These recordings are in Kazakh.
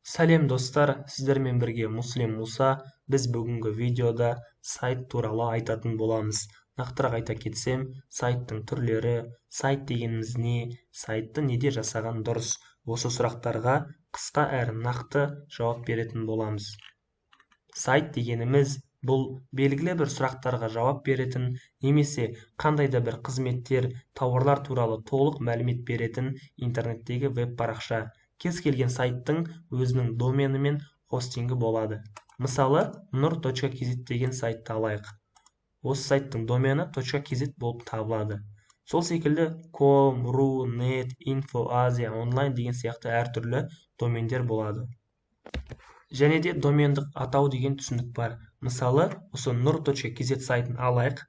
Сәлем, достар! Сіздермен бірге Муслим Муса. Біз бүгінгі видеода сайт туралы айтатын боламыз. Нақтырақ айта кетсем, сайттың түрлері, сайт дегеніміз не, сайтты неде жасаған дұрыс? Осы сұрақтарға қысқа әрі нақты жауап беретін боламыз. Сайт дегеніміз бұл белгілі бір сұрақтарға жауап беретін немесе қандай да бір қызметтер, тауарлар туралы толық мәлімет беретін интернеттегі веб парақша. Кез келген сайттың өзінің домені мен хостингі болады. Мысалы, nur.kz деген сайтты алайық. Осы сайттың домені .kz болып табылады. Сол секілді com, ru, net, info, asia, онлайн деген сияқты әртүрлі домендер болады. Және де домендік атау деген түсінік бар. Мысалы, осы nur.kz сайтын алайық.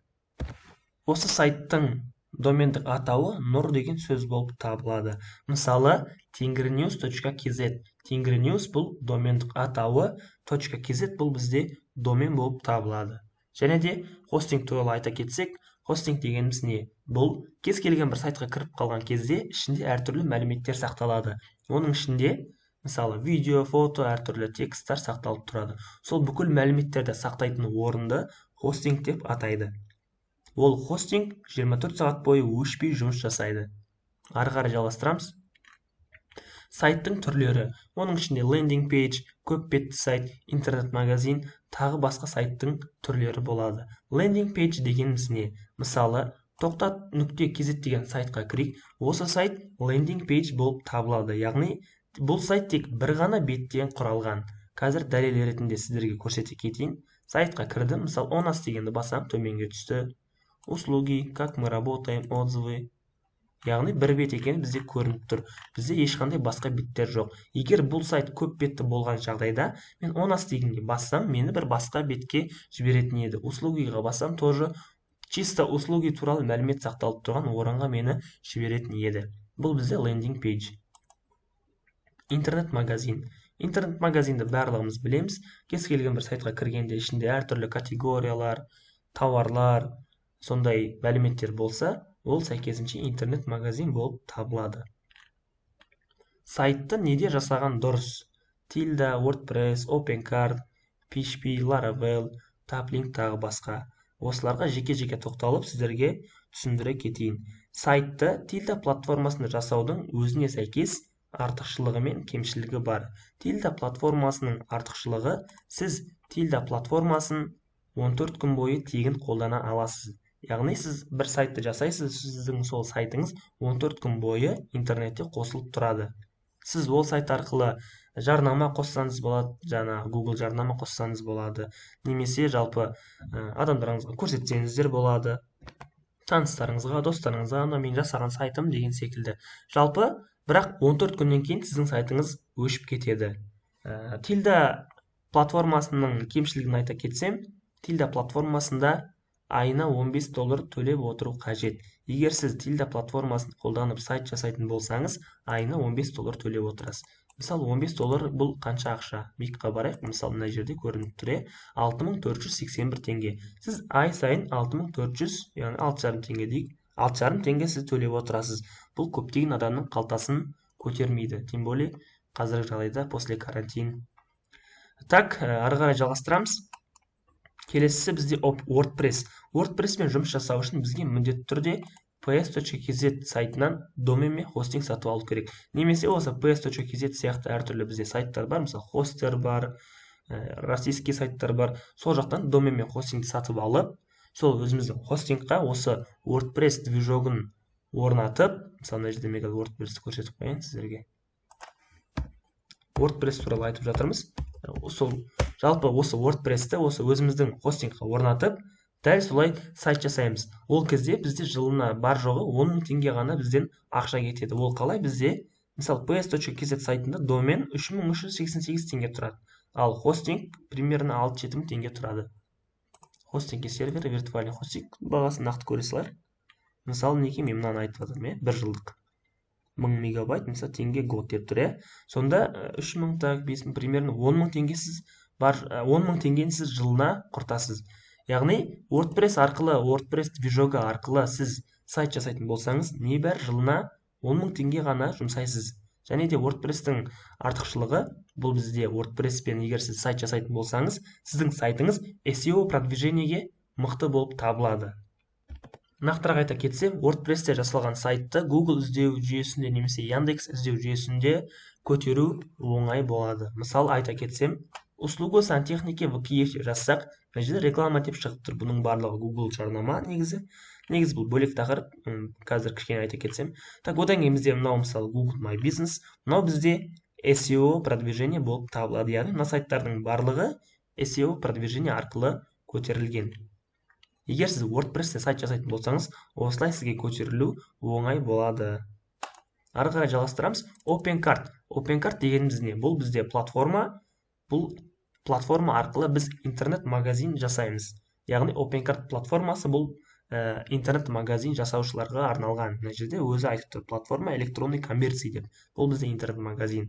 Осы сайттың домендік атауы нұр деген сөз болып табылады. Мысалы, tengrinews.kz. Tengrinews бұл домендік атауы, .kz бұл бізде домен болып табылады. Және де хостинг туралы айта кетсек, хостинг дегеніміз не? Бұл кез келген бір сайтқа кіріп қалған кезде ішінде әртүрлі мәліметтер сақталады. Оның ішінде, мысалы, видео, фото, әртүрлі тексттер сақталып тұрады. Сол бүкіл мәліметтерді сақтайтын орынды хостинг деп атайды. Ол хостинг 24 сағат бойы өшпей жұмыс жасайды. Ары қарай жалғастырамыз. Сайттың түрлері. Оның ішінде landing page, көп бетті сайт, интернет-магазин, тағы басқа сайттың түрлері болады. Landing page дегеніміз не? Мысалы, тоқтат.kz деген сайтқа кірейік. Осы сайт landing page болып табылады. Яғни бұл сайт тек бір ғана беттен құралған. Қазір дәлел ретінде сіздерге көрсете кетейін. Сайтқа кірдім, мысалы, «О нас» дегенді басам, төменге түсті. Услуги, как мы работаем, отзывы. Яғни бір бет екені бізде көрініп тұр. Бізде ешқандай басқа беттер жоқ. Егер бұл сайт көп бетті болған жағдайда, мен «О нас» дегенге бассам, мені бір басқа бетке жіберетін еді. Услугиға бассам, тоже чисто услуги туралы мәлімет сақталып тұрған орынға мені жіберетін еді. Бұл бізде landing page. Интернет магазин. Интернет магазинді барлығымыз білеміз. Кез келген бір сайтқа кіргенде ішінде әртүрлі категориялар, тауарлар, сондай мәліметтер болса, ол сәйкесінше интернет магазин болып табылады. Сайтты неде жасаған дұрыс? Tilda, WordPress, OpenCart, PHP, Laravel, Taplink, тағы басқа. Осыларға жеке-жеке тоқталып, сіздерге түсіндіре кетейін. Сайтты Tilda платформасында жасаудың өзіне сәйкес артықшылығы мен кемшілігі бар. Tilda платформасының артықшылығы: сіз Tilda платформасын 14 күн бойы тегін қолдана аласыз. Яғни сіз бір сайтты жасайсыз, сіздің сол сайтыңыз 14 күн бойы интернетте қосылып тұрады. Сіз ол сайт арқылы жарнама қоссаңыз болады, жаңа Google жарнама қоссаңыз болады, немесе жалпы адамдарыңызға көрсетсеңіздер болады, таныстарыңызға, достарыңызға, мына мен жасаған сайтым деген секілді. Жалпы, бірақ 14 күннен кейін сіздің сайтыңыз өшіп кетеді. Tilda платформасының кемшілігін айта кетсем, Tilda платформасында айына 15 доллар төлеп отыру қажет. Егер сіз Tilda платформасын қолданып сайт жасайтын болсаңыз, айына 15 доллар төлеп отырасыз. Мысалы, 15 доллар бұл қанша ақша? МИК-қа барайық. Мысалы, мына жерде көрініп тұр, 6481 теңге. Сіз ай сайын 6400, яғни 6,5 теңге дейік, 6,5 теңге сіз төлеп отырасыз. Бұл көптеген адамның қалтасын көтермейді, тем более қазіргі жағдайда, после карантин. Так, ары қарай жалғастырамыз. Келесісі бізде WordPress. WordPress-пен жұмыс жасау үшін бізге міндетті түрде ps.kz сайтынан домен мен хостинг сатып алу керек. Немесе осы ps.kz сияқты әртүрлі бізде сайттар бар, мысалы, хостер бар, российский сайттар бар. Сол жақтан домен мен хостингті сатып алып, сол өзіміздің хостингқа осы WordPress движогын орнатып, мысалы, мына жерде мен WordPress-ті көрсетіп қояйын сіздерге. WordPress туралы айтып жатырмыз. Сол жалпы осы WordPress-ті осы өзіміздің хостингқа орнатып, дәл солай сайт жасаймыз. Ол кезде бізде жылына бар жоғы 10 мың теңге ғана бізден ақша кетеді. Ол қалай? Бізде, мысалы, ps.kz сайтында домен 3388 теңге тұрады, ал хостинг примерно 6-7 мың теңге тұрады. Хостинг сервер, виртуальный хостинг бағасын нақты көре салар. Мысалы, мінекей, мен мынаны айтып жатырмын, иә, бір жылдық 1000 мегабайт, мысалы, теңге год деп тұр, иә. Сонда 3000, так, 5000, примерно 10 мың теңге сіз бар, 10 мың теңгені сіз жылына құртасыз. Яғни WordPress арқылы, WordPress движогы арқылы сіз сайт жасайтын болсаңыз, небәрі жылына 10 мың теңге ғана жұмсайсыз. Және де WordPress-тің артықшылығы бұл бізде WordPress-пен егер сіз сайт жасайтын болсаңыз, сіздің сайтыңыз SEO продвижениеге мықты болып табылады. Нақтырақ айта кетсем, WordPress-те жасалған сайтты Google іздеу жүйесінде немесе Яндекс іздеу жүйесінде көтеру оңай болады. Мысал айта кетсем, услугу сантехники в Киев деп жазсақ, мына жерде реклама деп шығып тұр. Бұның барлығы Google жарнама негізі. Негізі бұл бөлек тақырып, қазір кішкене айта кетсем. Так, одан кейін бізде мынау мысалы Google My Business, мынау бізде SEO продвижение болып табылады. Яғни мына сайттардың барлығы SEO продвижение арқылы көтерілген. Егер сіз WordPress-те сайт жасайтын болсаңыз, осылай сізге көтерілу оңай болады. Ары қарай жалғастырамыз. OpenCart. OpenCart дегеніміз не? Бұл бізде платформа. Бұл платформа арқылы біз интернет-магазин жасаймыз. Яғни OpenCart платформасы бұл интернет-магазин жасаушыларға арналған. Мына жерде өзі айтып тұр, платформа электронной коммерции деп. Бұл бізде интернет-магазин.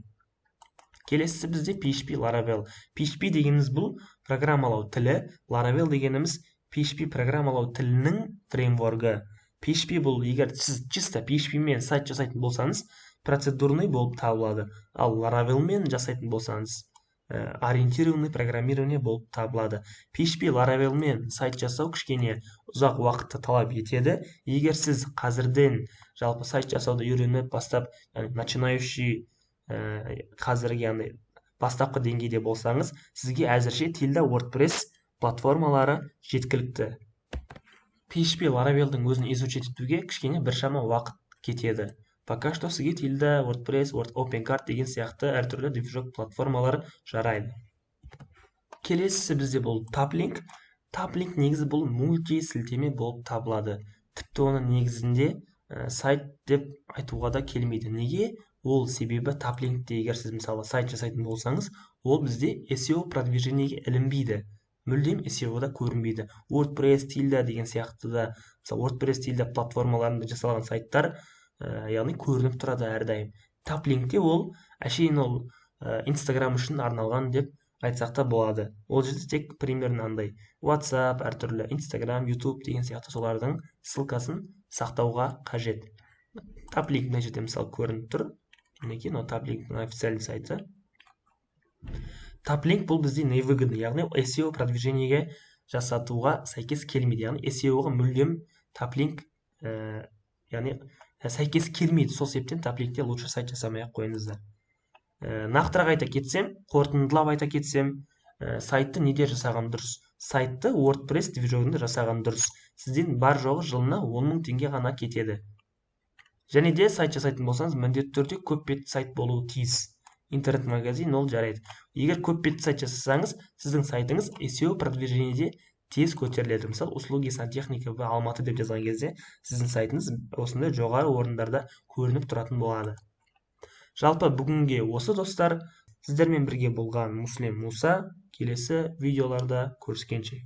Келесісі бізде PHP Laravel. PHP дегеніміз бұл программалау тілі, Laravel дегеніміз PHP программалау тілінің фреймворгі. PHP бұл егер сіз чисто PHP мен сайт жасайтын болсаңыз, процедурный болып табылады. Ал Laravel мен жасайтын болсаңыз, ориентированный программирование болып табылады. PHP Laravel мен сайт жасау кішкене ұзақ уақытты талап етеді. Егер сіз қазірден жалпы сайт жасауды үйреніп бастап, яғни начинающий, қазіргі, яғни бастапқы деңгейде болсаңыз, сізге әзірше Tilda, WordPress платформалары жеткілікті. PHP Laravel'дің өзін изучать етуге кішкене біршама уақыт кетеді. Пока что сізге Tilda, WordPress, OpenCart деген сияқты әртүрлі движок платформалар жарайды. Келесісі бізде бұл Taplink. Taplink негізі бұл мульти сілтеме болып табылады. Тіпті оны негізінде сайт деп айтуға да келмейді. Неге? Ол себебі Taplinkте егер сіз мысалы сайт жасайтын болсаңыз, ол бізде SEO продвижениеге ілінбейді. Мүлдем SEO-да көрінбейді. WordPress, Tilda деген сияқты да, мысалы WordPress, Tilda платформаларында жасалған сайттар, яғни көрініп тұрады әрдайым. Taplinkте ол әшейін ол Instagram үшін арналған деп айтсақ та болады. Ол жерде тек примерно андай WhatsApp, әртүрлі Instagram, YouTube деген сияқты солардың ссылкасын сақтауға қажет. Taplink мына жерде мысалы көрініп тұр. Мінекей, мынау Taplink'тің официальный сайты. Taplink бұл бізде невыгодный, яғни SEO продвижениеге жасатуға сәйкес келмейді. Яғни SEO-ға мүлдем Taplink, яғни сәйкес келмейді. Сол себептен Taplinkте лучше сайт жасамай ақ қойыңыздар. Нақтырақ айта кетсем, қорытындылап айта кетсем, сайтты неде жасаған дұрыс? Сайтты WordPress движогында жасаған дұрыс. Сізден бар жоғы жылына 10 000 теңге ғана кетеді. Және де сайт жасайтын болсаңыз, міндетті түрде көп бетті сайт болуы тиіс. Интернет-магазин ол жарайды. Егер көп бетті сайт жасасаңыз, сіздің сайтыңыз SEO продвижениеде тез көтеріледі. Мысалы, услуги сантехника в Алматы деп жазған кезде сіздің сайтыңыз осындай жоғары орындарда көрініп тұратын болады. Жалпы бүгінге осы, достар. Сіздермен бірге болған Муслим Муса. Келесі видеоларда көріскенше.